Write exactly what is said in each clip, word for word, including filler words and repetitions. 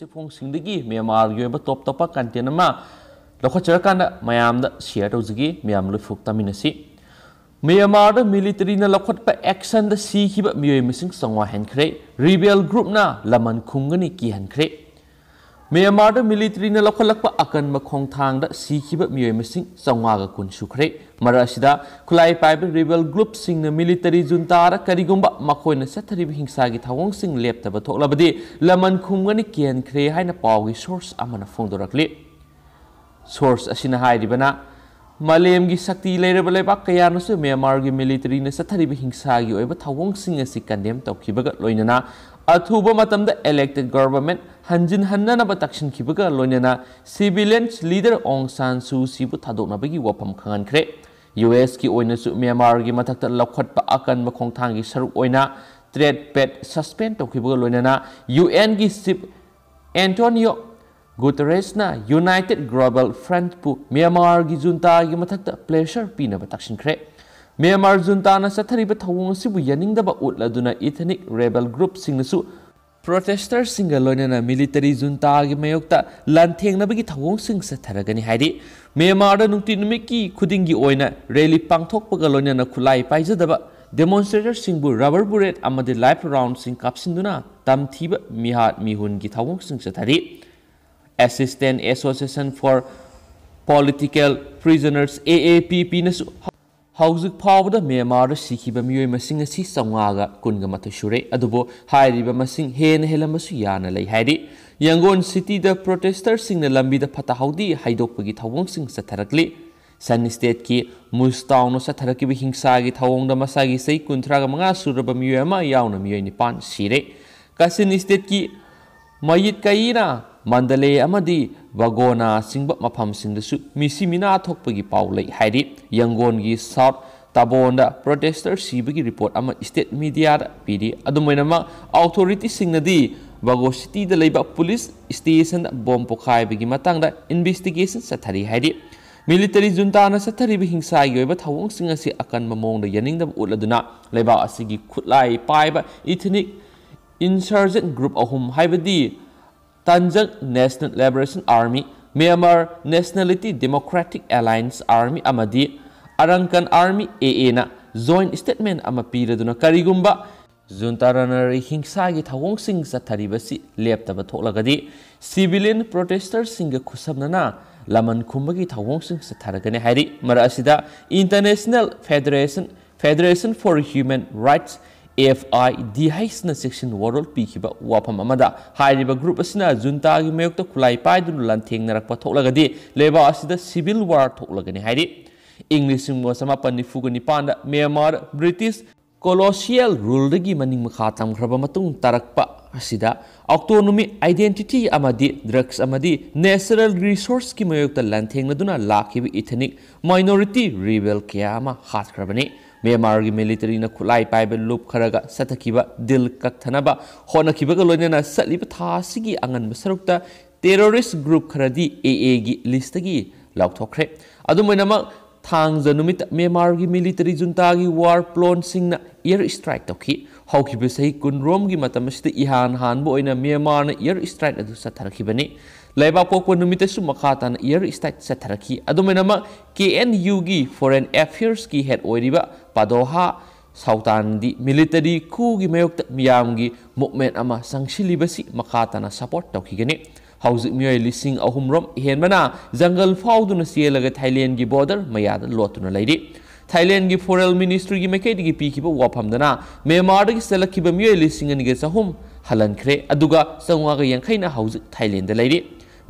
ꯆꯦꯐꯣꯡꯁꯤꯡꯗꯒꯤ ꯃ꯭ꯌꯥꯟꯃꯥꯔꯒꯤ ꯑꯣꯏꯕ ꯇꯣꯞ ꯇꯣꯞꯄ ꯀꯟꯇꯦꯟ ꯑꯃ ꯂꯧꯈꯠꯆꯔꯀꯥꯟꯗ ꯃꯌꯥꯝꯗ ꯁꯤꯌꯔ ꯇꯧꯖꯒꯦ꯫ ꯃꯌꯥꯝ ꯂꯣꯏꯐꯨꯛ ꯇꯥꯃꯤꯟꯅꯁꯤ꯫ ꯃ꯭ꯌꯥꯟꯃꯥꯔꯗ ꯃꯤꯂꯤꯇꯔꯤꯅ ꯂꯧꯈꯠꯄ ꯑꯦꯛꯁꯟꯗ ꯁꯤꯈꯤꯕ ꯃꯤꯑꯣꯏ ꯃꯁꯤꯡ ꯆꯥꯝꯃꯉꯥ ꯍꯦꯟꯈ꯭ꯔꯦ꯫ ꯔꯤꯕꯦꯜ ꯒ꯭ꯔꯨꯞꯅ ꯂꯃꯟ ꯈꯨꯝꯒꯅꯤ ꯀꯤꯍꯟꯈ꯭ꯔꯦ꯫ ꯃ꯭ꯌꯥꯟꯃꯥꯔꯗ ꯃꯤꯂꯤꯇꯔꯤꯅ ꯂꯧꯈꯠꯂꯛꯄ ꯑꯀꯟꯕ ꯈꯣꯡꯊꯥꯡꯗ ꯁꯤꯈꯤꯕ ꯃꯤꯑꯣꯏ ꯃꯁꯤꯡ ꯆꯥꯝꯃꯉꯥꯒ ꯀꯨꯟ ꯁꯨꯈ꯭ꯔꯦ꯫ ꯃꯔꯛ ꯑꯁꯤꯗ ꯈꯨꯠꯂꯥꯏ ꯄꯥꯏꯕ ꯔꯤꯕꯦꯜ ꯒ꯭ꯔꯨꯞꯁꯤꯡꯅ ꯃꯤꯂꯤꯇꯔꯤ ꯖꯨꯟꯇꯥꯗ ꯀꯔꯤꯒꯨꯝꯕ ꯃꯈꯣꯏꯅ ꯆꯠꯊꯔꯤꯕ ꯍꯤꯡꯁꯥꯒꯤ ꯊꯧꯑꯣꯡꯁꯤꯡ ꯂꯦꯞꯇꯕ ꯊꯣꯛꯂꯕꯗꯤ ꯂꯃꯟ ꯈꯨꯝꯒꯅꯤ ꯀꯤꯍꯟꯈ꯭ꯔꯦ ꯍꯥꯏꯅ ꯄꯥꯎꯒꯤ ꯁꯣꯔꯁ ꯑꯃꯅ ꯐꯣꯡꯗꯣꯔꯛꯂꯤ꯫ ꯁꯣꯔꯁ ꯑꯁꯤꯅ ꯍꯥꯏꯔꯤꯕꯅ, ꯃꯥꯂꯦꯝꯒꯤ ꯁꯛꯇꯤ ꯂꯩꯔꯕ ꯂꯩꯕꯥꯛ ꯀꯌꯥꯅꯁꯨ ꯃ꯭ꯌꯥꯟꯃꯥꯔꯒꯤ ꯃꯤꯂꯤꯇꯔꯤꯅ ꯆꯠꯊꯔꯤꯕ ꯍꯤꯡꯁꯥꯒꯤ ꯑꯣꯏꯕ ꯊꯧꯑꯣꯡꯁꯤꯡ ꯑꯁꯤ ꯀꯟꯗꯦꯝ ꯇꯧꯈꯤꯕꯒ ꯂꯣꯏꯅꯅ ꯑꯊꯨꯕ ꯃꯇꯝꯗ ꯏꯂꯦꯛꯇꯦꯗ ꯒꯚꯔꯟꯃꯦꯟꯠ ꯍꯟꯖꯤꯟꯍꯟꯅꯅꯕ ꯇꯛꯁꯤꯟꯈꯤꯕꯒ ꯂꯣꯏꯅꯅ ꯁꯤꯚꯤꯂꯤꯌꯟꯁ ꯂꯤꯗꯔ ꯑꯣꯡ ꯁꯥꯟ ꯁꯨ ꯁꯤꯕꯨ ꯊꯥꯗꯣꯛꯅꯕꯒꯤ ꯋꯥꯐꯝ ꯈꯪꯍꯟꯈ꯭ꯔꯦ꯫ ꯌꯨ ꯑꯦꯁꯀꯤ ꯑꯣꯏꯅꯁꯨ ꯃ꯭ꯌꯥꯟꯃꯥꯔꯒꯤ ꯃꯊꯛꯇ ꯂꯧꯈꯠꯄ ꯑꯀꯟꯕ ꯈꯣꯡꯊꯥꯡꯒꯤ ꯁꯔꯨꯛ ꯑꯣꯏꯅ ꯇ꯭ꯔꯦꯠ ꯄꯦꯠ ꯁꯁꯄꯦꯟ ꯇꯧꯈꯤꯕꯒ ꯂꯣꯏꯅꯅ U ꯑꯦꯟꯒꯤ chief Antonio ꯒꯨꯇꯔꯦꯁꯅ United global ꯐ꯭ꯔꯟꯠꯄꯨ ꯃ꯭ꯌꯥꯟꯃꯥꯔꯒꯤ ꯖꯨꯟꯇꯥꯒꯤ ꯃꯊꯛꯇ ꯄ꯭ꯔꯦꯁꯔ ꯄꯤꯅꯕ ꯇꯛꯁꯤꯟꯈ꯭ꯔꯦ꯫ ꯃ꯭ꯌꯥꯟꯃꯥꯔ ꯖꯨꯟꯇꯥꯅ ꯆꯠꯊꯔꯤꯕ ꯊꯧꯑꯣꯡ ꯑꯁꯤꯕꯨ ꯌꯥꯅꯤꯡꯗꯕ ꯎꯠꯂꯗꯨꯅ ꯏꯊꯅꯤꯛ ꯔꯦꯕꯦꯜ ꯒ꯭ꯔꯨꯞꯁꯤꯡꯅꯁꯨ ꯄ꯭ꯔꯣꯇꯦꯁꯇꯔꯁꯤꯡꯒ ꯂꯣꯏꯅꯅ ꯃꯤꯂꯤꯇꯔꯤ ꯖꯨꯟꯇꯥꯒꯤ ꯃꯥꯌꯣꯛꯇ ꯂꯥꯟꯊꯦꯡꯅꯕꯒꯤ ꯊꯧꯑꯣꯡꯁꯤꯡ ꯆꯠꯊꯔꯒꯅꯤ ꯍꯥꯏꯔꯤ꯫ ꯃ꯭ꯌꯥꯟꯃꯥꯔꯗ ꯅꯨꯡꯇꯤ ꯅꯨꯃꯤꯠꯀꯤ ꯈꯨꯗꯤꯡꯒꯤ ꯑꯣꯏꯅ ꯔꯦꯂꯤ ꯄꯥꯡꯊꯣꯛꯄꯒ ꯂꯣꯏꯅꯅ ꯈꯨꯠꯂꯥꯏ ꯄꯥꯏꯖꯗꯕ ꯗꯦꯃꯣꯟꯁꯇ꯭ꯔꯦꯇꯔꯁꯤꯡꯕꯨ ꯔꯕꯔ ꯕꯨꯂꯦꯠ ꯑꯃꯗꯤ ꯂꯥꯏꯐ ꯔꯥꯎꯟꯁꯤꯡ ꯀꯥꯞꯁꯤꯟꯗꯨꯅ ꯇꯝꯊꯤꯕ ꯃꯤꯍꯥꯠ ꯃꯤꯍꯨꯟꯒꯤ ꯊꯧꯑꯣꯡꯁꯤꯡ ꯆꯠꯊꯔꯤ꯫ Assistance Association for Political Prisoners, A A P P ꯅꯁꯨ ꯍꯧꯖꯤꯛ ꯐꯥꯎꯕꯗ ꯃ꯭ꯌꯥꯟꯃꯥꯔꯗ ꯁꯤꯈꯤꯕ ꯃꯤꯑꯣꯏ ꯃꯁꯤꯡ ꯑꯁꯤ ꯆꯥꯝꯃꯉꯥꯒ ꯀꯨꯟꯒ ꯃꯥꯊꯣꯏ ꯁꯨꯔꯦ, ꯑꯗꯨꯕꯨ ꯍꯥꯏꯔꯤꯕ ꯃꯁꯤꯡ ꯍꯦꯟꯅ ꯍꯦꯜꯂꯝꯕꯁꯨ ꯌꯥꯅ ꯂꯩ ꯍꯥꯏꯔꯤ꯫ ꯌꯪꯒꯣꯟ ꯁꯤꯇꯤꯗ ꯄ꯭ꯔꯣꯇꯦꯁꯇꯔꯁꯤꯡꯅ ꯂꯝꯕꯤꯗ ꯐꯠꯇ ꯍꯥꯎꯗꯤ ꯍꯩꯗꯣꯛꯄꯒꯤ ꯊꯧꯑꯣꯡꯁꯤꯡ ꯆꯠꯊꯔꯛꯂꯤ꯫ ꯁꯟ ꯁ꯭ꯇꯦꯠꯀꯤ ꯃꯨꯁꯇꯥꯎꯅ ꯆꯠꯊꯔꯛꯈꯤꯕ ꯍꯤꯡꯁꯥꯒꯤ ꯊꯧꯑꯣꯡꯗ ꯃꯁꯥꯒꯤ ꯆꯍꯤ ꯀꯨꯟꯊ꯭ꯔꯥꯒ ꯃꯉꯥ ꯁꯨꯔꯕ ꯃꯤꯑꯣꯏ ꯑꯃ ꯌꯥꯎꯅ ꯃꯤꯑꯣꯏ ꯅꯤꯄꯥꯟ ꯁꯤꯔꯦ꯫ ꯀꯥꯆꯤꯟ ꯁ꯭ꯇꯦꯠꯀꯤ ꯃꯌꯤꯠ ꯀꯌꯤꯅ ꯃꯟꯗꯂꯦ ꯑꯃꯗꯤ ꯕꯒꯣꯅꯥ ꯆꯤꯡꯕ ꯃꯐꯝꯁꯤꯡꯗꯁꯨ ꯃꯤꯁꯤ ꯃꯤꯅꯥ ꯊꯣꯛꯄꯒꯤ ꯄꯥꯎ ꯂꯩ ꯍꯥꯏꯔꯤ꯫ ꯌꯪꯒꯣꯟꯒꯤ ꯁꯥꯎꯠ ꯇꯥꯕꯣꯟꯗ ꯄ꯭ꯔꯣꯇꯦꯁꯇꯔ ꯁꯤꯕꯒꯤ ꯔꯤꯄꯣꯔꯠ ꯑꯃ ꯁ꯭ꯇꯦꯠ ꯃꯤꯗꯤꯌꯥꯗ ꯄꯤꯔꯤ꯫ ꯑꯗꯨꯝ ꯑꯣꯏꯅꯃꯛ, ꯑꯣꯊꯣꯔꯤꯇꯤꯁꯤꯡꯅꯗꯤ ꯕꯒꯣ ꯁꯤꯇꯤꯗ ꯂꯩꯕ ꯄꯨꯂꯤꯁ ꯁ꯭ꯇꯦꯁꯟꯗ ꯕꯣꯝ ꯄꯣꯈꯥꯏꯕꯒꯤ ꯃꯇꯥꯡꯗ ꯏꯟꯚꯦꯁꯇꯤꯒꯦꯁꯟ ꯆꯠꯊꯔꯤ ꯍꯥꯏꯔꯤ꯫ ꯃꯤꯂꯤꯇꯔꯤ ꯖꯨꯟꯇꯥꯅ ꯆꯠꯊꯔꯤꯕ ꯍꯤꯡꯁꯥꯒꯤ ꯑꯣꯏꯕ ꯊꯧꯑꯣꯡꯁꯤꯡ ꯑꯁꯤ ꯑꯀꯟꯕ ꯃꯑꯣꯡꯗ ꯌꯥꯅꯤꯡꯗꯕ ꯎꯠꯂꯗꯨꯅ ꯂꯩꯕꯥꯛ ꯑꯁꯤꯒꯤ ꯈꯨꯠꯂꯥꯏ ꯄꯥꯏꯕ ꯏꯊꯅꯤꯛ ꯏꯟꯁꯔꯖꯦꯟꯠ ꯒ꯭ꯔꯨꯞ ꯑꯍꯨꯝ, ꯍꯥꯏꯕꯗꯤ Tanjak National Liberation Army, Myanmar Nationality Democratic Alliance Army ꯑꯃꯗꯤ Arakan Army, A A ꯅ joint statement ꯑꯃ ꯄꯤꯔꯗꯨꯅ, ꯀꯔꯤꯒꯨꯝꯕ ꯖꯨꯟꯇꯥ ꯔꯟꯅꯔꯤ ꯍꯤꯡꯁꯥꯒꯤ ꯊꯧꯑꯣꯡꯁꯤꯡ ꯆꯠꯊꯔꯤꯕꯁꯤ ꯂꯦꯞꯇꯕ ꯊꯣꯛꯂꯒꯗꯤ civilian protester ꯁꯤꯡꯒ ꯈꯨꯠꯁꯝꯅꯅ ꯂꯃꯟ ꯈꯨꯝꯕꯒꯤ ꯊꯧꯑꯣꯡꯁꯤꯡ ꯆꯠꯊꯔꯒꯅꯤ ꯍꯥꯏꯔꯤ꯫ ꯃꯔꯛ ꯑꯁꯤꯗ International Federation, Federation for Human Rights, F I D H ꯅ ꯆꯦꯛꯁꯤꯟ ꯋꯥꯔꯣꯜ ꯄꯤꯈꯤꯕ ꯋꯥꯐꯝ ꯑꯃꯗ, ꯍꯥꯏꯔꯤꯕ group ꯑꯁꯤꯅ ꯖꯨꯟꯇꯥꯒꯤ ꯃꯥꯌꯣꯛꯇ ꯈꯨꯠꯂꯥꯏ ꯄꯥꯏꯗꯨꯅ ꯂꯥꯟꯊꯦꯡꯅꯔꯛꯄ ꯊꯣꯛꯂꯒꯗꯤ ꯂꯩꯕꯥꯛ ꯑꯁꯤꯗ civil war ꯊꯣꯛꯂꯒꯅꯤꯗ ꯃ꯭ꯌꯥꯟꯃꯥꯔ British colonial rule ꯗꯒꯤ ꯃꯅꯤꯡ ꯃꯈꯥ ꯇꯝꯈ꯭ꯔꯕ ꯃꯇꯨꯡ ꯇꯥꯔꯛꯄ ꯑꯁꯤꯗ autonomy, identity ꯑꯃꯗꯤ drugs ꯑꯃꯗꯤ natural resource ꯀꯤ ꯃꯥꯌꯣꯛꯇ ꯂꯥꯟꯊꯦꯡꯅꯗꯨꯅ ꯂꯥꯛꯈꯤꯕ ethnic minority rebel ꯀꯌꯥ ꯑꯃ ꯍꯥꯠꯈ꯭ꯔꯕꯅꯤ꯫ ꯃ꯭ꯌꯥꯟꯃꯥꯔꯒꯤ military ꯅ ꯈꯨꯠꯂꯥꯏ ꯄꯥꯏꯕ ꯂꯨꯞ ꯈꯔꯒ ꯆꯠꯊꯈꯤꯕ deal ꯀꯛꯊꯅꯕ ꯍꯣꯠꯅꯈꯤꯕꯒ ꯂꯣꯏꯅꯅ ꯆꯠꯂꯤꯕ ꯊꯥ ꯑꯁꯤꯒꯤ ꯑꯉꯟꯕ ꯁꯔꯨꯛꯇ terrorist group ꯈꯔꯗꯤ A A ꯒꯤ list ꯇꯒꯤ ꯂꯧꯊꯣꯛꯈ꯭ꯔꯦ꯫ ꯑꯗꯨꯝ ꯑꯣꯏꯅꯃꯛ, ꯊꯥꯡꯖ ꯅꯨꯃꯤꯠꯇ ꯃ꯭ꯌꯥꯟꯃꯥꯔꯒꯤ military junta ꯒꯤ war plane ꯁꯤꯡꯅ air strike ꯇꯧꯈꯤ꯫ ꯍꯧꯈꯤꯕ ꯆꯍꯤ ꯀꯨꯟꯔꯣꯝꯒꯤ ꯃꯇꯝ ꯑꯁꯤꯗ ꯏꯍꯥꯟ ꯍꯥꯟꯕ ꯑꯣꯏꯅ ꯃ꯭ꯌꯥꯟꯃꯥꯔꯅ air strike ꯑꯗꯨ ꯆꯠꯊꯔꯛꯈꯤꯕꯅꯤ꯫ ꯂꯩꯕꯥꯛꯄꯣꯛꯄ ꯅꯨꯃꯤꯠꯇꯁꯨ ꯃꯈꯥ ꯇꯥꯅ air strike ꯆꯠꯊꯔꯛꯈꯤ꯫ ꯑꯗꯨꯝ ꯑꯣꯏꯅꯃꯛ, K N U ꯒꯤ Foreign Affairs ꯀꯤ head ꯑꯣꯏꯔꯤꯕ ꯄꯥꯗꯣꯍꯥ ꯁꯥꯎꯇꯥꯟꯗꯤ military coup ꯒꯤ ꯃꯥꯌꯣꯛꯇ ꯃꯤꯌꯥꯝꯒꯤ movement ꯑꯃ ꯆꯪꯁꯤꯜꯂꯤꯕꯁꯤ ꯃꯈꯥ ꯇꯥꯅ support ꯇꯧꯈꯤꯒꯅꯤ꯫ ꯍꯧꯖꯤꯛ ꯃꯤꯑꯣꯏ ꯂꯤꯁꯤꯡ ꯑꯍꯨꯝ ꯔꯣꯝ ꯍꯦꯟꯕꯅ ꯖꯪꯒꯜ ꯐꯥꯎꯗꯨꯅ ꯆꯦꯜꯂꯒ ꯊꯥꯏꯂꯦꯟꯒꯤ border ꯃꯌꯥꯗ ꯂꯣꯠꯇꯨꯅ ꯂꯩꯔꯤ꯫ ꯊꯥꯏꯂꯦꯟꯒꯤ Foreign Ministry ꯒꯤ ꯃꯥꯏꯀꯩꯗꯒꯤ ꯄꯤꯈꯤꯕ ꯋꯥꯐꯝꯗꯅ, ꯃ꯭ꯌꯥꯟꯃꯥꯔꯗꯒꯤ ꯆꯦꯜꯂꯛꯈꯤꯕ ꯃꯤꯑꯣꯏ ꯂꯤꯁꯤꯡ ꯑꯅꯤꯒ ꯆꯍꯨꯝ ꯍꯜꯍꯟꯈ꯭ꯔꯦ, ꯑꯗꯨꯒ ꯆꯥꯝꯃꯉꯥꯒ ꯌꯥꯡꯈꯩꯅ ꯍꯧꯖꯤꯛ ꯊꯥꯏꯂꯦꯟꯗ ꯂꯩꯔꯤ꯫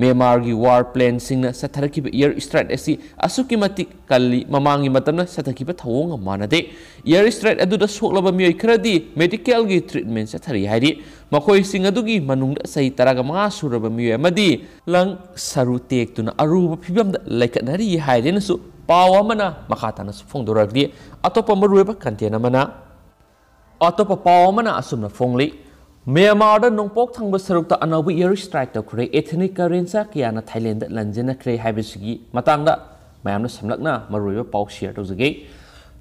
ꯃ꯭ꯌꯥꯟꯃꯥꯔꯒꯤ war plane ꯁꯤꯡꯅ ꯆꯠꯊꯔꯛꯈꯤꯕ air strike ꯑꯁꯤ ꯑꯁꯨꯛꯀꯤ ꯃꯇꯤꯛ ꯀꯜꯂꯤ, ꯃꯃꯥꯡꯒꯤ ꯃꯇꯝꯗ ꯆꯠꯊꯈꯤꯕ ꯊꯧꯑꯣꯡꯒ ꯃꯥꯟꯅꯗꯦ꯫ Air strike ꯑꯗꯨꯗ ꯁꯣꯛꯂꯕ ꯃꯤꯑꯣꯏ ꯈꯔꯗꯤ medical ꯒꯤ treatment ꯆꯠꯊꯔꯤ ꯍꯥꯏꯔꯤ꯫ ꯃꯈꯣꯏꯁꯤꯡ ꯑꯗꯨꯒꯤ ꯃꯅꯨꯡꯗ ꯆꯍꯤ ꯇꯔꯥꯒ ꯃꯉꯥ ꯁꯨꯔꯕ ꯃꯤꯑꯣꯏ ꯑꯃꯗꯤ ꯂꯪ ꯁꯔꯨ ꯇꯦꯛꯇꯨꯅ ꯑꯔꯨꯕ ꯐꯤꯕꯝꯗ ꯂꯩꯈꯠꯅꯔꯤ ꯍꯥꯏꯔꯦꯅꯁꯨ ꯄꯥꯎ ꯑꯃꯅ ꯃꯈꯥ ꯇꯥꯅꯁꯨ ꯐꯣꯡꯗꯣꯔꯛꯂꯤ꯫ ꯑꯇꯣꯞꯄ ꯃꯔꯨꯑꯣꯏꯕ content ꯑꯃꯅ, ꯑꯇꯣꯞꯄ ꯄꯥꯎ ꯑꯃꯅ ꯑꯁꯨꯝꯅ ꯐꯣꯡꯂꯤ, ꯃ꯭ꯌꯥꯟꯃꯥꯔꯗ ꯅꯣꯡꯄꯣꯛ ꯊꯪꯕ ꯁꯔꯨꯛꯇ ꯑꯅꯧꯕ air strike ꯇꯧꯈ꯭ꯔꯦ, ethnic ꯀꯔꯦꯟꯁꯥ ꯀꯌꯥꯅ ꯊꯥꯏꯂꯦꯟꯗ ꯂꯥꯟꯖꯦꯟꯅꯈ꯭ꯔꯦ ꯍꯥꯏꯕꯁꯤꯒꯤ ꯃꯇꯥꯡꯗ ꯃꯌꯥꯝꯅ ꯁꯝꯂꯞꯅ ꯃꯔꯨꯑꯣꯏꯕ ꯄꯥꯎ share ꯇꯧꯖꯒꯦ꯫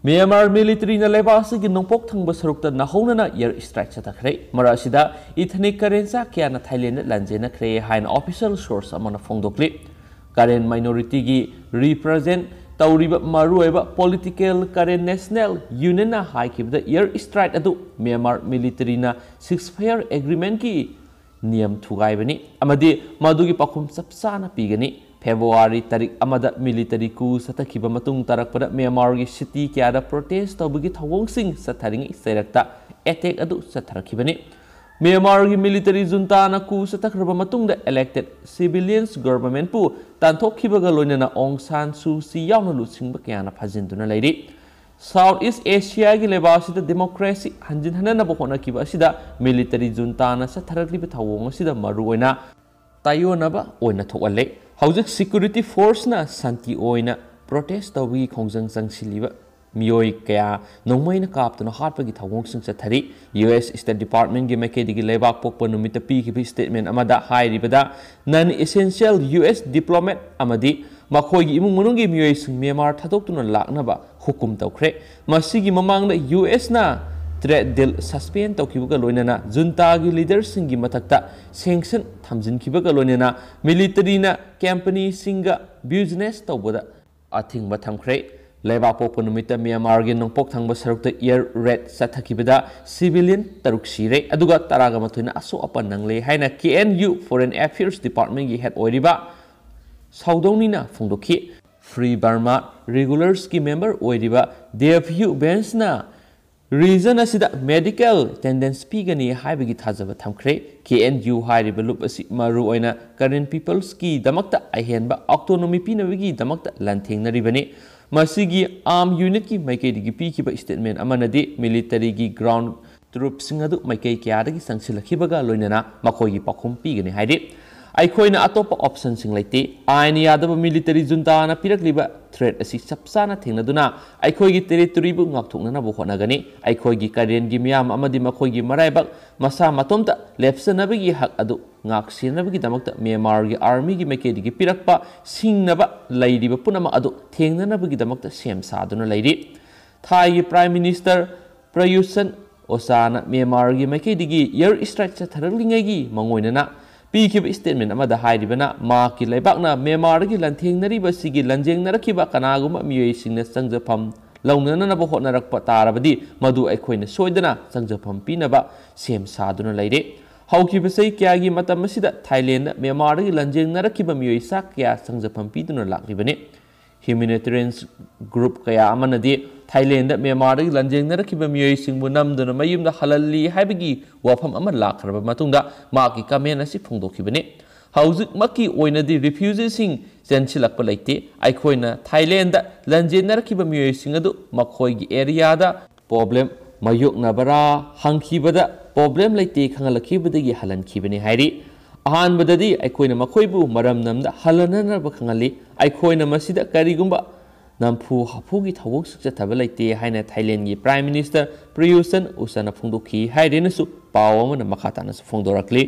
ꯃ꯭ꯌꯥꯟꯃꯥꯔ ꯃꯤꯂꯤꯇꯔꯤꯅ ꯂꯩꯕꯥꯛ ꯑꯁꯤꯒꯤ ꯅꯣꯡꯄꯣꯛ ꯊꯪꯕ ꯁꯔꯨꯛꯇ ꯅꯧꯍꯧꯅꯅ ꯑꯦꯌꯔ ꯏꯁꯇ꯭ꯔꯥꯏꯛ ꯆꯠꯊꯈ꯭ꯔꯦ꯫ ꯃꯔꯛ ꯑꯁꯤꯗ ꯏꯊꯅꯤꯛ ꯀꯔꯦꯟ ꯆꯥꯛ ꯀꯌꯥꯅ ꯊꯥꯏꯂꯦꯟꯗ ꯂꯥꯟꯖꯦꯟꯅꯈ꯭ꯔꯦ ꯍꯥꯏꯅ ꯑꯣꯐꯤꯁꯤꯌꯦꯜ ꯁꯣꯔꯁ ꯑꯃꯅ ꯐꯣꯡꯗꯣꯛꯂꯤ꯫ ꯀꯔꯦꯟ ꯃꯥꯏꯅꯣꯔꯤꯇꯤꯒꯤ ꯔꯤꯄ꯭ꯔꯖꯦꯟ ꯇꯧꯔꯤꯕ ꯃꯔꯨꯑꯣꯏꯕ ꯄꯣꯂꯤꯇꯤꯀꯦꯜ ꯀꯔꯦꯟ ꯅꯦꯁꯅꯦꯜ ꯌꯨꯅꯤꯌꯟꯅ ꯍꯥꯏꯈꯤꯕꯗ, ꯑꯦꯌꯔ ꯏꯁꯇ꯭ꯔꯥꯏꯛ ꯑꯗꯨ ꯃ꯭ꯌꯥꯟꯃꯥꯔ ꯃꯤꯂꯤꯇꯔꯤꯅ ꯁꯤꯁꯐꯥꯌꯔ ꯑꯦꯒ꯭ꯔꯤꯃꯦꯟꯒꯤ ꯅꯤꯌꯝ ꯊꯨꯒꯥꯏꯕꯅꯤ ꯑꯃꯗꯤ ꯃꯗꯨꯒꯤ ꯄꯥꯎꯈꯨꯝ ꯆꯞ ꯆꯥꯅ ꯄꯤꯒꯅꯤ꯫ ꯐꯦꯕ꯭ꯔꯨꯋꯥꯔꯤ ꯇꯥꯔꯤꯛ ꯑꯃꯗ ꯃꯤꯂꯤꯇꯔꯤ ꯀꯨ ꯆꯠꯊꯈꯤꯕ ꯃꯇꯨꯡ ꯇꯥꯔꯛꯄꯗ ꯃ꯭ꯌꯥꯟꯃꯥꯔꯒꯤ ꯁꯤꯇꯤ ꯀꯌꯥꯗ ꯄ꯭ꯔꯣꯇꯦꯁ ꯇꯧꯕꯒꯤ ꯊꯧꯑꯣꯡꯁꯤꯡ ꯆꯠꯊꯔꯤꯉꯩ ꯆꯩꯔꯛꯇ ꯑꯦꯇꯦꯛ ꯑꯗꯨ ꯆꯠꯊꯔꯛꯈꯤꯕꯅꯤ꯫ ꯃ꯭ꯌꯥꯟꯃꯥꯔꯒꯤ ꯃꯤꯂꯤꯇꯔꯤ ꯖꯨꯟꯇꯥꯅ ꯀꯨ ꯆꯠꯊꯈ꯭ꯔꯕ ꯃꯇꯨꯡꯗ ꯏꯂꯦꯛꯇꯦꯗ ꯁꯤꯚꯤꯂꯤꯌꯟꯁ ꯒꯚꯔꯟꯃꯦꯟꯠꯄꯨ ꯇꯥꯟꯊꯣꯛꯈꯤꯕꯒ ꯂꯣꯏꯅꯅ ꯑꯣꯡ ꯁꯥꯟ ꯁꯨ ꯆꯤ ꯌꯥꯎꯅ ꯂꯨꯆꯤꯡꯕ ꯀꯌꯥꯅ ꯐꯥꯖꯤꯟꯗꯨꯅ ꯂꯩꯔꯤ꯫ ꯁꯥꯎꯊ ꯏꯁ ꯑꯦꯁꯤꯌꯥꯒꯤ ꯂꯩꯕꯥꯛ ꯑꯁꯤꯗ ꯗꯦꯃꯣꯀ꯭ꯔꯦꯁꯤ ꯍꯟꯖꯤꯟꯍꯟꯅꯅꯕ ꯍꯣꯠꯅꯈꯤꯕ ꯑꯁꯤꯗ ꯃꯤꯂꯤꯇꯔꯤ ꯖꯨꯟꯇꯥꯅ ꯆꯠꯊꯔꯛꯂꯤꯕ ꯊꯧꯑꯣꯡ ꯑꯁꯤꯗ ꯃꯔꯨꯑꯣꯏꯅ ꯇꯥꯏꯑꯣꯟꯅꯕ ꯑꯣꯏꯅ ꯊꯣꯛꯍꯜꯂꯦ꯫ ꯍꯧꯖꯤꯛ ꯁꯦꯀ꯭ꯌꯨꯔꯤꯇꯤ ꯐꯣꯔꯁꯅ ꯁꯥꯟꯇꯤ ꯑꯣꯏꯅ ꯄ꯭ꯔꯣꯇꯦꯁ ꯇꯧꯕꯒꯤ ꯈꯣꯡꯖꯪ ꯆꯪꯁꯤꯜꯂꯤꯕ ꯃꯤꯑꯣꯏ ꯀꯌꯥ ꯅꯣꯡꯃꯩꯅ ꯀꯥꯞꯇꯨꯅ ꯍꯥꯠꯄꯒꯤ ꯊꯧꯑꯣꯡꯁꯤꯡ ꯆꯠꯊꯔꯤ꯫ ꯌꯨ ꯑꯦꯁ ꯁ꯭ꯇꯦꯠ ꯗꯤꯄꯥꯔꯠꯃꯦꯟꯒꯤ ꯃꯥꯏꯀꯩꯗꯒꯤ ꯂꯩꯕꯥꯛ ꯄꯣꯛꯄ ꯅꯨꯃꯤꯠꯇ ꯄꯤꯈꯤꯕ ꯁ꯭ꯇꯦꯠꯃꯦꯟ ꯑꯃꯗ ꯍꯥꯏꯔꯤꯕꯗ, ꯅꯟ ꯏꯁꯦꯟꯁꯤꯌꯦꯜ ꯌꯨ ꯑꯦꯁ ꯗꯤꯄ꯭ꯂꯣꯃꯦꯠ ꯑꯃꯗꯤ ꯃꯈꯣꯏꯒꯤ ꯏꯃꯨꯡ ꯃꯅꯨꯡꯒꯤ ꯃꯤꯑꯣꯏꯁꯤꯡ ꯃ꯭ꯌꯥꯟꯃꯥꯔ ꯊꯥꯗꯣꯛꯇꯨꯅ ꯂꯥꯛꯅꯕ ꯍꯨꯀꯨꯝ ꯇꯧꯈ꯭ꯔꯦ꯫ ꯃꯁꯤꯒꯤ ꯃꯃꯥꯡꯗ ꯌꯨ ꯑꯦꯁꯅ ꯇ꯭ꯔꯦꯗ ꯗꯤꯜ ꯁꯁꯄꯦꯟ ꯇꯧꯈꯤꯕꯒ ꯂꯣꯏꯅꯅ ꯖꯨꯟꯇꯥꯒꯤ ꯂꯤꯗꯔꯁꯤꯡꯒꯤ ꯃꯊꯛꯇ ꯁꯦꯡꯁꯟ ꯊꯝꯖꯤꯟꯈꯤꯕꯒ ꯂꯣꯏꯅꯅ ꯃꯤꯂꯤꯇꯔꯤꯅ ꯀꯝꯄꯅꯤꯁꯤꯡꯒ ꯕꯤꯖꯤꯅꯦꯁ ꯇꯧꯕꯗ ꯑꯊꯤꯡꯕ ꯊꯝꯈ꯭ꯔꯦ꯫ ꯂꯩꯕꯥꯛ ꯄꯣꯛꯄ ꯅꯨꯃꯤꯠꯇ ꯃ꯭ꯌꯥꯟꯃꯥꯔꯒꯤ ꯅꯣꯡꯄꯣꯛ ꯊꯪꯕ ꯁꯔꯨꯛꯇ ꯑꯦꯌꯔ ꯔꯦꯗ ꯆꯠꯊꯈꯤꯕꯗ ꯁꯤꯚꯤꯂꯤꯌꯟ ꯇꯔꯨꯛ ꯁꯤꯔꯦ, ꯑꯗꯨꯒ ꯇꯔꯥꯒ ꯃꯥꯊꯣꯏꯅ ꯑꯁꯣꯛ ꯑꯄꯟ ꯅꯪꯂꯦ ꯍꯥꯏꯅ ꯀꯦ ꯑꯦꯟ ꯌꯨ ꯐꯣꯔꯦꯟ ꯑꯦꯐꯤꯌꯔꯁ ꯗꯤꯄꯥꯔꯠꯃꯦꯟꯒꯤ ꯍꯦꯗ ꯑꯣꯏꯔꯤꯕ ꯁꯥꯎꯗꯧꯅꯤꯅ ꯐꯣꯡꯗꯣꯛꯈꯤ꯫ ꯐ꯭ꯔꯤ ꯕꯔꯃꯥ ꯔꯤꯒꯨꯂꯔꯁꯀꯤ ꯃꯦꯝꯕꯔ ꯑꯣꯏꯔꯤꯕ ꯗꯦꯚ ꯌꯨ ꯕꯦꯟꯁꯅ ꯔꯤꯖꯟ ꯑꯁꯤꯗ ꯃꯦꯗꯤꯀꯦꯜ ꯑꯦꯇꯦꯟꯗꯦꯟꯁ ꯄꯤꯒꯅꯤ ꯍꯥꯏꯕꯒꯤ ꯊꯥꯖꯕ ꯊꯝꯈ꯭ꯔꯦ꯫ ꯀꯦ ꯑꯦꯟ ꯌꯨ ꯍꯥꯏꯔꯤꯕ ꯂꯨꯞ ꯑꯁꯤ ꯃꯔꯨꯑꯣꯏꯅ ꯀꯔꯦꯟ ꯄꯤꯄꯜꯁꯀꯤꯗꯃꯛꯇ ꯑꯍꯦꯟꯕ ꯑꯣꯇꯣꯅꯣꯃꯤ ꯄꯤꯅꯕꯒꯤꯗꯃꯛꯇ ꯂꯥꯟꯊꯦꯡꯅꯔꯤꯕꯅꯤ꯫ ꯃꯁꯤꯒꯤ ꯑꯥꯔꯝ ꯌꯨꯅꯤꯠꯀꯤ ꯃꯥꯏꯀꯩꯗꯒꯤ ꯄꯤꯈꯤꯕ ꯁ꯭ꯇꯦꯠꯃꯦꯟ ꯑꯃꯅꯗꯤ ꯃꯤꯂꯤꯇꯔꯤꯒꯤ ꯒ꯭ꯔꯥꯎꯟ ꯇ꯭ꯔꯨꯞꯁꯤꯡ ꯑꯗꯨ ꯃꯥꯏꯀꯩ ꯀꯌꯥꯗꯒꯤ ꯆꯪꯁꯤꯜꯂꯛꯈꯤꯕꯒ ꯂꯣꯏꯅꯅ ꯃꯈꯣꯏꯒꯤ ꯄꯥꯎꯈꯨꯝ ꯄꯤꯒꯅꯤ ꯍꯥꯏꯔꯤ꯫ ꯑꯩꯈꯣꯏꯅ ꯑꯇꯣꯞꯄ ꯑꯣꯞꯁꯟꯁꯤꯡ ꯂꯩꯇꯦ꯫ ꯑꯥꯏꯟ ꯌꯥꯗꯕ ꯃꯤꯂꯤꯇꯔꯤ ꯖꯨꯟꯇꯥꯅ ꯄꯤꯔꯛꯂꯤꯕ ꯊ꯭ꯔꯦꯠ ꯑꯁꯤ ꯆꯞ ꯆꯥꯅ ꯊꯦꯡꯅꯗꯨꯅ ꯑꯩꯈꯣꯏꯒꯤ ꯇꯦꯔꯤꯇꯣꯔꯤꯕꯨ ꯉꯥꯛꯊꯣꯛꯅꯅꯕ ꯍꯣꯠꯅꯒꯅꯤ꯫ ꯑꯩꯈꯣꯏꯒꯤ ꯀꯔꯦꯟꯒꯤ ꯃꯤꯌꯥꯝ ꯑꯃꯗꯤ ꯃꯈꯣꯏꯒꯤ ꯃꯔꯥꯏꯕꯛ ꯃꯁꯥ ꯃꯇꯣꯝꯇ ꯂꯦꯞꯆꯅꯕꯒꯤ ꯍꯛ ꯑꯗꯨ ꯉꯥꯛ ꯁꯦꯟꯅꯕꯒꯤꯗꯃꯛꯇ ꯃ꯭ꯌꯥꯟꯃꯥꯔꯒꯤ ꯑꯥꯔꯃꯤꯒꯤ ꯃꯥꯏꯀꯩꯗꯒꯤ ꯄꯤꯔꯛꯄ ꯁꯤꯡꯅꯕ ꯂꯩꯔꯤꯕ ꯄꯨꯝꯅꯃꯛ ꯑꯗꯨ ꯊꯦꯡꯅꯅꯕꯒꯤꯗꯃꯛꯇ ꯁꯦꯝ ꯁꯥꯗꯨꯅ ꯂꯩꯔꯤ꯫ ꯊꯥꯏꯒꯤ Prime Minister Prayut Chan-ochaꯅ ꯃ꯭ꯌꯥꯟꯃꯥꯔꯒꯤ ꯃꯥꯏꯀꯩꯗꯒꯤ air strike ꯆꯠꯊꯔꯛꯂꯤꯉꯩꯒꯤ ꯃꯥꯡꯑꯣꯏꯅꯅ ꯄꯤꯈꯤꯕ statement ꯑꯃꯗ ꯍꯥꯏꯔꯤꯕꯅ, ꯃꯍꯥꯛꯀꯤ ꯂꯩꯕꯥꯛꯅ ꯃ꯭ꯌꯥꯟꯃꯥꯔꯗꯒꯤ ꯂꯥꯟꯊꯦꯡꯅꯔꯤꯕ ꯑꯁꯤꯒꯤ ꯂꯥꯟꯖꯦꯡꯅꯔꯛꯈꯤꯕ ꯀꯅꯥꯒꯨꯝꯕ ꯃꯤꯑꯣꯏꯁꯤꯡꯅ ꯆꯪꯖꯐꯝ ꯂꯧꯅꯅꯕ ꯍꯣꯠꯅꯔꯛꯄ ꯇꯥꯔꯕꯗꯤ, ꯃꯗꯨ ꯑꯩꯈꯣꯏꯅ ꯁꯣꯏꯗꯅ ꯆꯪꯖꯐꯝ ꯄꯤꯅꯕ ꯁꯦꯝ ꯁꯥꯗꯨꯅ ꯂꯩꯔꯦ꯫ ꯍꯧꯈꯤꯕ ꯆꯍꯤ ꯀꯌꯥꯒꯤ ꯃꯇꯝ ꯑꯁꯤꯗ ꯊꯥꯏꯂꯦꯟꯗ ꯃ꯭ꯌꯥꯟꯃꯥꯔꯗꯒꯤ ꯂꯥꯟꯖꯦꯡꯅꯔꯛꯈꯤꯕ ꯃꯤꯑꯣꯏ ꯆꯥ ꯀꯌꯥ ꯆꯪꯖꯐꯝ ꯄꯤꯗꯨꯅ ꯂꯥꯛꯂꯤꯕꯅꯤ꯫ Humanitarian group ꯀꯌꯥ ꯑꯃꯅꯗꯤ ꯊꯥꯏꯂꯦꯟꯗ ꯃ꯭ꯌꯥꯟꯃꯥꯔꯗꯒꯤ ꯂꯥꯟꯖꯦꯡꯅꯔꯛꯈꯤꯕ ꯃꯤꯑꯣꯏꯁꯤꯡꯕꯨ ꯅꯝꯗꯨꯅ ꯃꯌꯨꯝꯗ ꯍꯜꯍꯜꯂꯤ ꯍꯥꯏꯕꯒꯤ ꯋꯥꯐꯝ ꯑꯃ ꯂꯥꯛꯈ꯭ꯔꯕ ꯃꯇꯨꯡꯗ ꯃꯍꯥꯛꯀꯤ comment ꯑꯁꯤ ꯐꯣꯡꯗꯣꯛꯈꯤꯕꯅꯤ꯫ ꯍꯧꯖꯤꯛꯃꯛꯀꯤ ꯑꯣꯏꯅꯗꯤ refugeeꯁꯤꯡ ꯆꯦꯟꯁꯤꯜꯂꯛꯄ ꯂꯩꯇꯦ꯫ ꯑꯩꯈꯣꯏꯅ ꯊꯥꯏꯂꯦꯟꯗ ꯂꯥꯟꯖꯦꯡꯅꯔꯛꯈꯤꯕ ꯃꯤꯑꯣꯏꯁꯤꯡ ꯑꯗꯨ ꯃꯈꯣꯏꯒꯤ areaꯗ problem ꯃꯥꯌꯣꯛꯅꯕ꯭ꯔꯥ ꯍꯪꯈꯤꯕꯗ, problem ꯂꯩꯇꯦ ꯈꯪꯍꯜꯂꯛꯈꯤꯕꯗꯒꯤ ꯍꯜꯍꯟꯈꯤꯕꯅꯤ ꯍꯥꯏꯔꯤ꯫ ꯑꯍꯥꯟꯕꯗꯗꯤ ꯑꯩꯈꯣꯏꯅ ꯃꯈꯣꯏꯕꯨ ꯃꯔꯝ ꯅꯝꯗ ꯍꯜꯍꯟꯅꯅꯕ ꯈꯪꯍꯜꯂꯤ꯫ ꯑꯩꯈꯣꯏꯅ ꯃꯁꯤꯗ ꯀꯔꯤꯒꯨꯝꯕ ꯅꯝꯐꯨ ꯍꯥꯐꯨꯒꯤ ꯊꯧꯑꯣꯡ ꯆꯠꯊꯕ ꯂꯩꯇꯦ ꯍꯥꯏꯅ ꯊꯥꯏꯂꯦꯟꯒꯤ Prime Minister Prayut Chan-ochaꯅ ꯐꯣꯡꯗꯣꯛꯈꯤ ꯍꯥꯏꯔꯦꯅꯁꯨ ꯄꯥꯎ ꯑꯃꯅ ꯃꯈꯥ ꯇꯥꯅꯁꯨ ꯐꯣꯡꯗꯣꯔꯛꯂꯤ꯫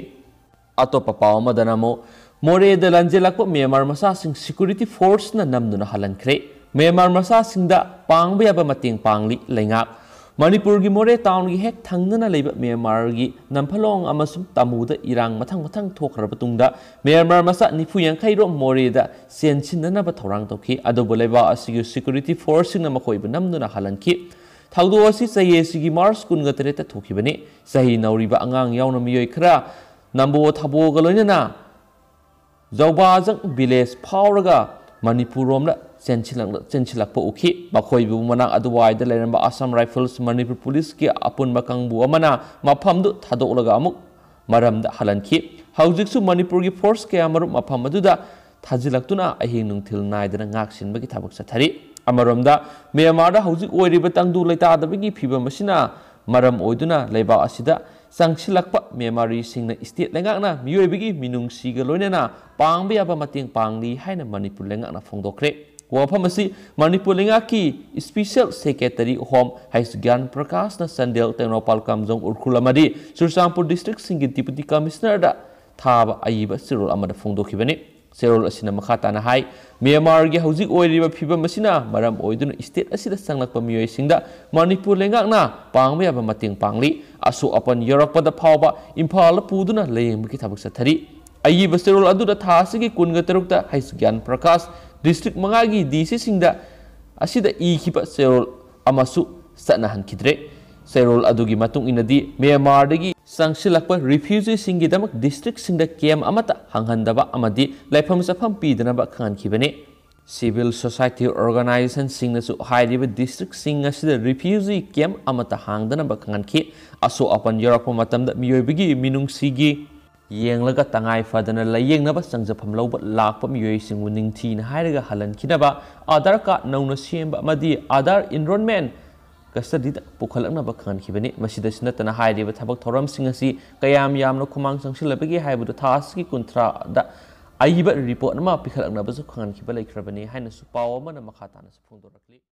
ꯑꯇꯣꯞꯄ ꯄꯥꯎ ꯑꯃꯗꯅ ꯑꯃꯨꯛ ꯃꯣꯔꯦꯗ ꯂꯥꯟꯖꯦꯜꯂꯛꯄ ꯃ꯭ꯌꯥꯟꯃꯥꯔ ꯃꯆꯥꯁꯤꯡ security forceꯅ ꯅꯝꯗꯨꯅ ꯍꯜꯍꯟꯈ꯭ꯔꯦ꯫ ꯃ꯭ꯌꯥꯟꯃꯥꯔ ꯃꯆꯥꯁꯤꯡꯗ ꯄꯥꯡꯕ ꯌꯥꯕ ꯃꯇꯦꯡ ꯄꯥꯡꯂꯤ ꯂꯩꯉꯥꯛ꯫ ꯃꯅꯤꯄꯨꯔꯒꯤ ꯃꯣꯔꯦ townꯒꯤ ꯍꯦꯛ ꯊꯪꯅꯅ ꯂꯩꯕ ꯃ꯭ꯌꯥꯟꯃꯥꯔꯒꯤ ꯅꯝꯐꯂꯣꯡ ꯑꯃꯁꯨꯡ ꯇꯥꯃꯨꯗ ꯏꯔꯥꯡ ꯃꯊꯪ ꯃꯊꯪ ꯊꯣꯛꯈ꯭ꯔꯕ ꯇꯨꯡꯗ ꯃ꯭ꯌꯥꯟꯃꯥꯔ ꯃꯆꯥ ꯅꯤꯐꯨ ꯌꯥꯡꯈꯩ ꯔꯣꯝ ꯃꯣꯔꯦꯗ ꯆꯦꯟꯁꯤꯟꯅꯅꯕ ꯊꯧꯔꯥꯡ ꯇꯧꯈꯤ꯫ ꯑꯗꯨꯕꯨ ꯂꯩꯕꯥꯛ ꯑꯁꯤꯒꯤ security forceꯁꯤꯡꯅ ꯃꯈꯣꯏꯕꯨ ꯅꯝꯗꯨꯅ ꯍꯜꯍꯟꯈꯤ꯫ ꯊꯧꯗꯣꯛ ꯑꯁꯤ ꯆꯍꯤ ꯑꯁꯤꯒꯤ March ꯀꯨꯟꯒ ꯇꯔꯦꯠꯇ ꯊꯣꯛꯈꯤꯕꯅꯤ꯫ ꯆꯍꯤ ꯅꯧꯔꯤꯕ ꯑꯉꯥꯡ ꯌꯥꯎꯅ ꯃꯤꯑꯣꯏ ꯈꯔ ꯅꯝꯕꯣ ꯊꯥꯕꯣꯒ ꯂꯣꯏꯅꯅ ꯖꯧꯕꯥꯖꯪ village ꯐꯥꯎꯔꯒ ꯃꯅꯤꯄꯨꯔ ꯔꯣꯝꯗ ꯆꯦꯟꯁꯤꯜꯂꯛ-, ꯆꯦꯟꯁꯤꯜꯂꯛꯄ ꯎꯈꯤ꯫ ꯃꯈꯣꯏꯕꯨ ꯃꯅꯥꯛ ꯑꯗꯨꯋꯥꯏꯗ ꯂꯩꯔꯝꯕ Assam Rifles ꯃꯅꯤꯄꯨꯔ ꯄꯨꯂꯤꯁꯀꯤ ꯑꯄꯨꯟꯕ ꯀꯥꯡꯕꯨ ꯑꯃꯅ ꯃꯐꯝꯗꯨ ꯊꯥꯗꯣꯛꯂꯒ ꯑꯃꯨꯛ ꯃꯔꯝꯗ ꯍꯜꯍꯟꯈꯤ꯫ ꯍꯧꯖꯤꯛꯁꯨ ꯃꯅꯤꯄꯨꯔꯒꯤ force ꯀꯌꯥ ꯃꯔꯨꯝ ꯃꯐꯝ ꯑꯗꯨꯗ ꯊꯥꯖꯤꯜꯂꯛꯇꯨꯅ ꯑꯍꯤꯡ ꯅꯨꯡꯊꯤꯜ ꯅꯥꯏꯗꯅ ꯉꯥꯛ ꯁꯦꯟꯕꯒꯤ ꯊꯕꯛ ꯆꯠꯊꯔꯤ꯫ ꯑꯃꯔꯣꯝꯗ ꯃ꯭ꯌꯥꯟꯃꯥꯔꯗ ꯍꯧꯖꯤꯛ ꯑꯣꯏꯔꯤꯕ ꯇꯪꯗꯨ ꯂꯩꯇꯥꯗꯕꯒꯤ ꯐꯤꯕꯝ ꯑꯁꯤꯅ ꯃꯔꯝ ꯑꯣꯏꯗꯨꯅ ꯂꯩꯕꯥꯛ ꯑꯁꯤꯗ ꯆꯪꯁꯤꯜꯂꯛꯄ ꯃ꯭ꯌꯥꯟꯃꯥꯔꯤꯁꯤꯡꯅ state ꯂꯩꯉꯥꯛꯅ ꯃꯤꯑꯣꯏꯕꯒꯤ ꯃꯤꯅꯨꯡꯁꯤꯒ ꯂꯣꯏꯅꯅ ꯄꯥꯡꯕ ꯌꯥꯕ ꯃꯇꯦꯡ ꯄꯥꯡꯂꯤ ꯍꯥꯏꯅ ꯃꯅꯤꯄꯨꯔ ꯂꯩꯉꯥꯛꯅ ꯐꯣꯡꯗꯣꯛꯈ꯭ꯔꯦ꯫ ꯋꯥꯐꯝ ꯑꯁꯤ ꯃꯅꯤꯄꯨꯔ ꯂꯩꯉꯥꯛꯀꯤ Special Secretary Home ꯍꯩꯁ ꯒ꯭ꯌꯥꯟ ꯄ꯭ꯔꯀꯥꯁꯅ ꯆꯥꯟꯗꯦꯜ, ꯇꯦꯡꯅꯧꯄꯜ, ꯀꯥꯝꯖꯣꯡ, ꯎꯈ꯭ꯔꯨꯜ ꯑꯃꯗꯤ ꯆꯨꯔꯆꯥꯟꯄꯨꯔ districtꯁꯤꯡꯒꯤ Deputy Commissionerꯗ ꯊꯥꯕ ꯑꯏꯕ ꯆꯦꯔꯣꯜ ꯑꯃꯗ ꯐꯣꯡꯗꯣꯛꯈꯤꯕꯅꯤ꯫ ꯆꯦꯔꯣꯜ ꯑꯁꯤꯅ ꯃꯈꯥ ꯇꯥꯅ ꯍꯥꯏ, ꯃ꯭ꯌꯥꯟꯃꯥꯔꯒꯤ ꯍꯧꯖꯤꯛ ꯑꯣꯏꯔꯤꯕ ꯐꯤꯕꯝ ꯑꯁꯤꯅ ꯃꯔꯝ ꯑꯣꯏꯗꯨꯅ ꯁ꯭ꯇꯦꯠ ꯑꯁꯤꯗ ꯆꯪꯂꯛꯄ ꯃꯤꯑꯣꯏꯁꯤꯡꯗ ꯃꯅꯤꯄꯨꯔ ꯂꯩꯉꯥꯛꯅ ꯄꯥꯡꯕ ꯌꯥꯕ ꯃꯇꯦꯡ ꯄꯥꯡꯂꯤ꯫ ꯑꯁꯣꯛ ꯑꯄꯟ ꯌꯧꯔꯛꯄꯗ ꯐꯥꯎꯕ ꯏꯝꯐꯥꯜꯗ ꯄꯨꯗꯨꯅ ꯂꯥꯌꯦꯡꯕꯒꯤ ꯊꯕꯛ ꯆꯠꯊꯔꯤ꯫ ꯑꯏꯕ ꯆꯦꯔꯣꯜ ꯑꯗꯨꯗ ꯊꯥ ꯑꯁꯤꯒꯤ ꯀꯨꯟꯒ ꯇꯔꯨꯛꯇ ꯍꯩꯁ ꯒ꯭ꯌꯥꯟ ꯄ꯭ꯔꯀꯥꯁ ꯗꯤꯁꯇ꯭ꯔꯤꯛ ꯃꯉꯥꯒꯤ ꯗꯤ ꯁꯤꯁꯤꯡꯗ ꯑꯁꯤꯗ ꯏꯈꯤꯕ ꯆꯦꯔꯣꯜ ꯑꯃꯁꯨ ꯆꯠꯅꯍꯟꯈꯤꯗ꯭ꯔꯦ꯫ ꯆꯦꯔꯣꯜ ꯑꯗꯨꯒꯤ ꯃꯇꯨꯡ ꯏꯟꯅꯗꯤ ꯃ꯭ꯌꯥꯟꯃꯥꯔꯗꯒꯤ ꯆꯪꯁꯤꯜꯂꯛꯄ ꯔꯤꯐ꯭ꯌꯨꯖꯤꯁꯤꯡꯒꯤꯗꯃꯛ ꯗꯤꯁꯇ꯭ꯔꯤꯛꯁꯤꯡꯗ ꯀꯦꯝ ꯑꯃꯠꯇ ꯍꯥꯡꯍꯟꯗꯕ ꯑꯃꯗꯤ ꯂꯩꯐꯝ ꯆꯥꯐꯝ ꯄꯤꯗꯅꯕ ꯈꯪꯍꯟꯈꯤꯕꯅꯤ꯫ ꯁꯤꯚꯤꯜ ꯁꯣꯁꯥꯏꯇꯤ ꯑꯣꯔꯒꯅꯥꯏꯖꯦꯁꯟꯁꯤꯡꯅꯁꯨ ꯍꯥꯏꯔꯤꯕ ꯗꯤꯁꯇ꯭ꯔꯤꯛꯁꯤꯡ ꯑꯁꯤꯗ ꯔꯤꯐ꯭ꯌꯨꯖꯤ ꯀꯦꯝ ꯑꯃꯠꯇ ꯍꯥꯡꯗꯅꯕ ꯈꯪꯍꯟꯈꯤ꯫ ꯑꯁꯣꯛ ꯑꯄꯟ ꯌꯧꯔꯛꯄ ꯃꯇꯝꯗ ꯃꯤꯑꯣꯏꯕꯒꯤ ꯃꯤꯅꯨꯡꯁꯤꯒꯤ ꯌꯦꯡꯂꯒ ꯇꯉꯥꯏ ꯐꯗꯅ ꯂꯥꯌꯦꯡꯅꯕ ꯆꯪꯖꯐꯝ ꯂꯧꯕ ꯂꯥꯛꯄ ꯃꯤꯑꯣꯏꯁꯤꯡꯕꯨ ꯅꯤꯡꯊꯤꯅ ꯍꯥꯏꯔꯒ ꯍꯜꯍꯟꯈꯤꯅꯕ, ꯑꯥꯙꯥꯔ ꯀꯥꯔꯗ ꯅꯧꯅ ꯁꯦꯝꯕ ꯑꯃꯗꯤ ꯑꯥꯙꯥꯔ ꯏꯟꯔꯣꯜꯃꯦꯟ ꯀꯁꯇꯗꯤꯗ ꯄꯨꯈꯠꯂꯛꯅꯕ ꯈꯪꯍꯟꯈꯤꯕꯅꯤ꯫ ꯃꯁꯤꯗꯁꯨ ꯅꯠꯇꯅ ꯍꯥꯏꯔꯤꯕ ꯊꯕꯛ ꯊꯧꯔꯝꯁꯤꯡ ꯑꯁꯤ ꯀꯌꯥꯝ ꯌꯥꯝꯅ ꯈꯨꯃꯥꯡ ꯆꯪꯁꯤꯜꯂꯕꯒꯦ ꯍꯥꯏꯕꯗꯨ ꯊꯥ ꯑꯁꯤꯒꯤ ꯀꯨꯟꯊ꯭ꯔꯥꯗ ꯑꯏꯕ ꯔꯤꯄꯣꯔꯠ ꯑꯃ ꯄꯤꯈꯠꯂꯛꯅꯕꯁꯨ ꯈꯪꯍꯟꯈꯤꯕ ꯂꯩꯈ꯭ꯔꯕꯅꯤ ꯍꯥꯏꯅꯁꯨ ꯄꯥꯎ ꯑꯃꯅ ꯃꯈꯥ ꯇꯥꯅꯁꯨ ꯐꯣꯡꯗꯣꯔꯛꯂꯤ꯫